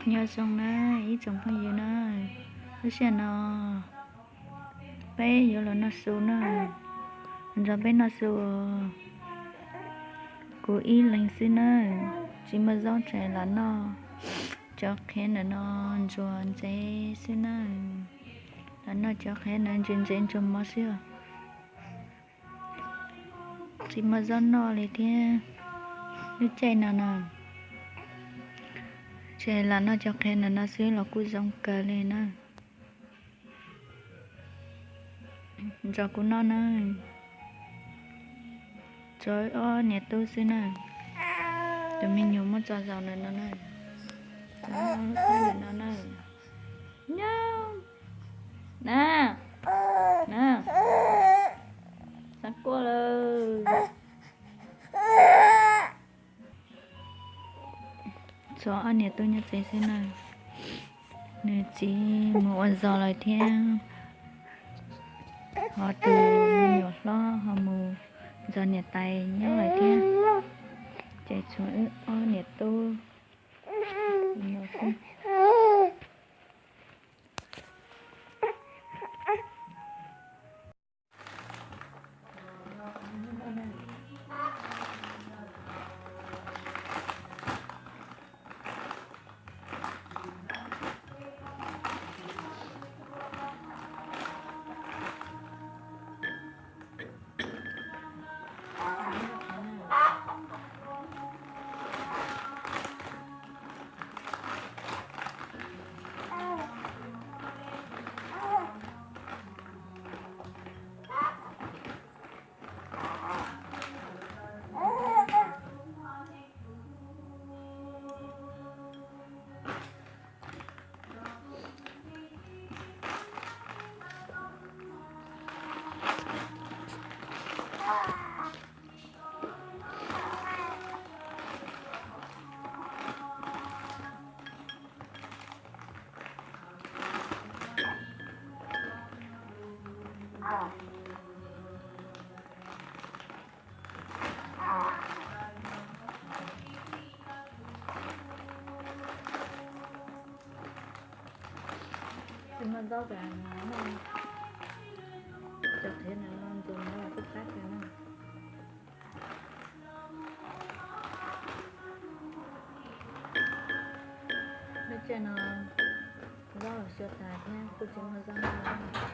Nyob zoo na ib tsoom phooj ywg na, lub sij hawm no peb yuav los noj su na, nrog peb noj su kuv ib leeg xwb na, tsis muaj zaub ces lam noj cov qhiav ntawm no ntsuag ntsev xwb na, lam noj cov qhiav ntawm ntsev ntsev ntsuag mov xwb. Tsis muaj zaub noj li thiab, lub caij no na, ces lam noj cov qhiav ntawm no xwb los kuj zoo kawg li na. Nrog kuv noj na, tsuas ob niam tub xwb na, tus me nyuam muab tso zaum ntawm no na, no na, na, na, xav kuaj lawm. Tsuas ob niam tub nyob tsev xwb na, nws txiv mus ua zog lawm thiab, ho tus me nyuam hlob ho mus nrog niam tais nyob lawm thiab, ces tshuav wb ob niam tub no xwb. Tsis muaj zaub tas, cov qhiav ntawm no ntsuag mov los kuj qab kawg na. Lub caij no zaub los xyuas tas thiab kuj tsis muaj zaub noj.